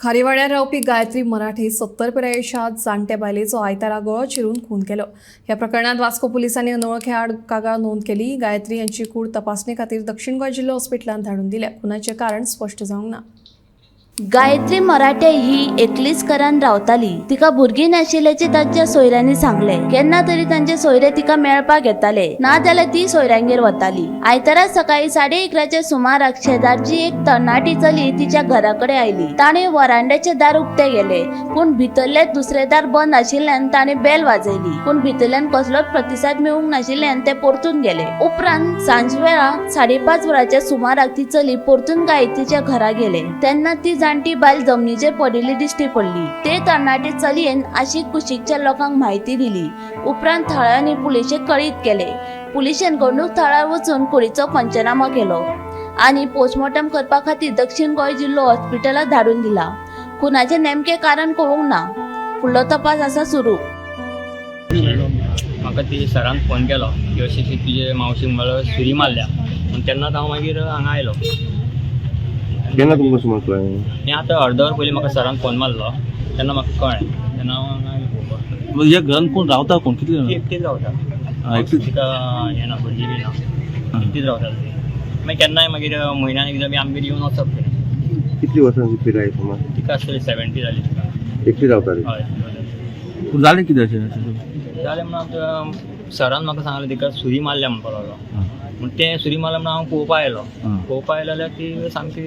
खारीवाड्यार रावपी गायत्री मराठे 70 पिरायेच्या जाणट्या बायलेचो आयतारा गळो चिरून खून केलो. ह्या प्रकरणात वास्को पुलिसांनी अनवळख्या आड कागाळ नोंद केली. गायत्री यांची कूड तपासणे खातीर दक्षिण गोंय जिल्हो हॉस्पिटलांत धाडून दिल्या. खुनाचें कारण स्पश्ट जावंक ना. गायत्री मराठे ही एकलीच घरान रावताली. तिका भुरगीं नाशिल्ल्याचें तांच्या सोयऱ्यांनी सांगलें. केन्ना तरी तांचे सोयरे तिका मेळपाक येताले, ना जाल्यार ती सोयऱ्यांगेर वताली. आयतारा सकाळी 11:30च्या सुमाराक शेजारची एक तरणाटी चली तिच्या घरा कडेन आयली. ताणें वरांड्याचें दार उक्तें केलें, पूण भितरलें दुसरें दार बंद आशिल्ल्यान ताणें बेल वाजयली, पूण भितरल्यान कसलोच प्रतिसाद मेळूंक नाशिल्ल्यान ते परतून गेले. उपरांत सांजवेळा 5:30 वरांच्या सुमाराक ती चली परतून गायत्रीच्या घरा गेले तेन्ना ती जाणटी बायल जमनीचेर पडिल्ली दिश्टी पडली. ते तरणाटे चलयेन आशीक कुशीकच्या लोकांक म्हायती दिली. उपरांत थळाव्यांनी पुलिशेक कळीत केले. पुलिशेन घडणूक थळार वचून कुडीचो पंचनामो केलो आनी पोस्टमॉर्टम करपा खातीर दक्षिण गोंय जिल्हो हॉस्पिटलात धाडून दिला. खुनाचें नेमकें कारण कळूंक ना. फुडलो तपास आसा सुरू. म्हाका ती सरान फोन केलो की अशी अशी तुजे मावशीक म्हणल्यार सुरी मारल्या म्हण. तेन्नाच हांव मागीर हांगा आयलो. केन्ना तुमकां सुमार कळ्ळें? हें आतां अर्द वर पयलीं म्हाका सरान फोन मारलो तेन्ना म्हाका कळ्ळें, तेन्ना हांव हांगा आयलो पळोवपाक. म्हणजे घरान कोण रावता, कोण कितले ती जाण? एकटीच रावता. हा, एकटीच? तिका हें ना, भुरगीं बी ना, एकटीच रावता ती. मागीर केन्नाय मागीर म्हयन्यान एकदां बी आमगेर येवन वचप तें. कितली वर्सांची पिराय सुमार? तिका आसतली 70 जाली तिका. एकटी रावताली? हय. पूण जालें कितें अशें अशें? जालें म्हणून आमच्या सरान म्हाका सांगलें तिका सुरी मारल्या म्हणपाक लागलो. म्हण तें सुरी मारल्या म्हणून हांव पळोवपा आयलो. पळोवपा आयलो जाल्यार ती सामकी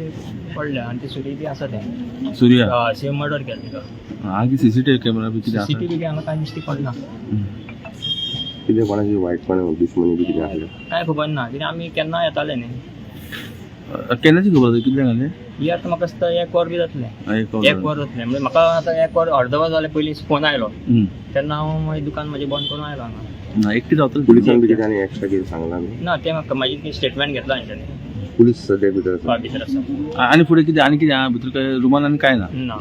पडल्या आनी ती सुरी बी आसा तें. सुर्या? हय, सेम मर्डर केलें तिका. हांगा सीसीटीव्ही कॅमेरा बी कितें आसा? सीसीटीव्ही हांगा कांय दिश्टी पडना. कितें कोणाची वायटपण, दुश्मनी बी कितें आसलें? कांय खबर ना, कित्याक आमी केन्ना येताले न्ही. केन्नाची खबर आसा, कितल्यांक आलें? ही आतां म्हाका दिसता एक वर बी जातलें. एक एक वर जातलें म्हणजे म्हाका आतां एक वर अर्द वर जालें पयलीं फोन आयलो तेन्ना हांव मागीर दुकान म्हजें बंद करून आयलो हांगा. ना, एकटी रावताली? पुलिसान बी कितें आनी एक्स्ट्रा कितें सांगलां न्ही? ना, तें म्हाका म्हाजी स्टेटमेंट घेतला हांच्यानी. पुलीस सद्या भितर आसा? हय, भितर आसा. आनी फुडें कितें आनी कितें आहा भितर? काय रुमान आनी काय ना? ना.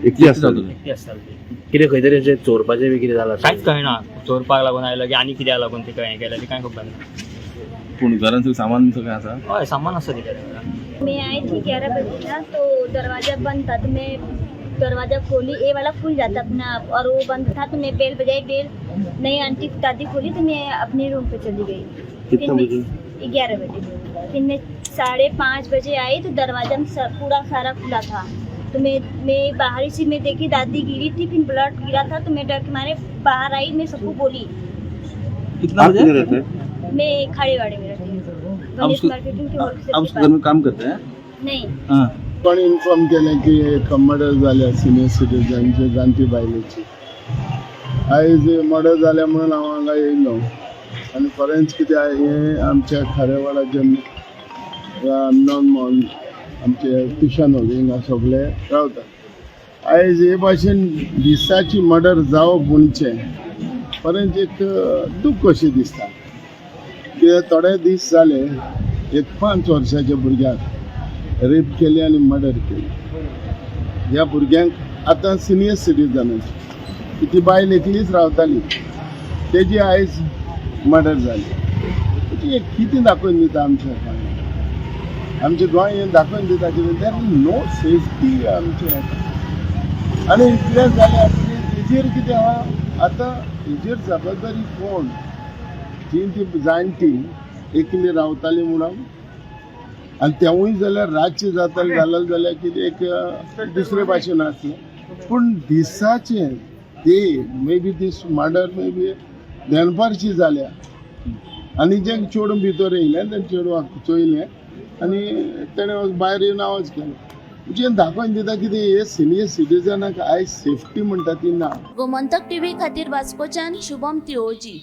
एकटी आसताली? एकटी आसताली ती. कितें खंय तरी अशें चोरपाचें बी कितें जालां? कांयच कळना, चोरपाक लागून आयलो की आनी कित्याक लागून तिका हें केलें तें कांय खबर ना. पूण घरान सगळें सामान सगळें आसा? हय, सामान आसा तिका घरान. मैं आई थी 11 बजे ना, तो दरवाज़ा बंद था, तो मैं दरवाज़ा खोली, ये वाला खुल जाता अपना आप और वो बंद था, तो मैं बेल बजाई, बेल नहीं आंटी दादी खोली, तो मैं अपने रूम पे चली गई। कितना फिर मैं बजे? 11 बजे। फिर मैं 5:30 बजे आई तो दरवाज़ा में पूरा सारा खुला था, तो मैं बाहर से मैं देखी दादी गिरी थी, फिर ब्लड गिरा था, तो मैं डर के मारे बाहर आई, मैं सबको बोली। कितना आप बजे? किधर रहते हैं? मैं खाड़े वाड़े में रहती हूँ, आप गणेश उसको मार्केटिंग के होलसेल आप के उसके घर पास। में काम करते हैं? नहीं। हाँ. पण इन्फॉर्म केलें की एक मर्डर जाल्या सिनियर सिटीजनचे जाणटी बायलेची. आयज मर्डर जाल्या म्हणून हांव हांगा येयलो आनी खरेंच कितें हें आमच्या खारेवाडाचे नॉन मोहन, आमचे किशन हिंगा सगळे रावता. आयज हे भाशेन दिसाची मर्डर जावप म्हणचें परंत एक दूख कशें दिसता. कित्याक थोडे दीस जाले एक 5 वर्साच्या भुरग्याक रेप केली आनी मर्डर केली. ह्या भुरग्यांक आतां सिनियर सिटीजनाची ती बायल एकलीच रावताली, तेजी आयज मर्डर जाली. म्हणजे हे कितें दाखोवन दिता आमच्या गोंयांत? आमचें गोंय हें दाखोवन दिता कितें? There is no safety आमचें आतां. आनी इतलें जालें हेजेर कितें आहा आतां, हेजेर जबाबदारी कोण? जी ती जाणटी एकली रावताली म्हणून, आनी तेवूय जाल्यार रातचें जातालें जालें जाल्यार कितें एक दुसरे भाशेन आसलें, पूण दिसाचें ते may be this murder may be दनपारची जाल्या. आनी जें चेडूं भितर येयलें तें चेडवाक चोयलें आनी तेणें भायर येवन आवाज केलो. म्हणजे दाखोवन दिता कितें हे सिनियर सिटीजनाक आयज सेफ्टी म्हणटा ती ना. गोमंतक टीव्ही खातीर वास्कोच्यान शुभम तिळोजी.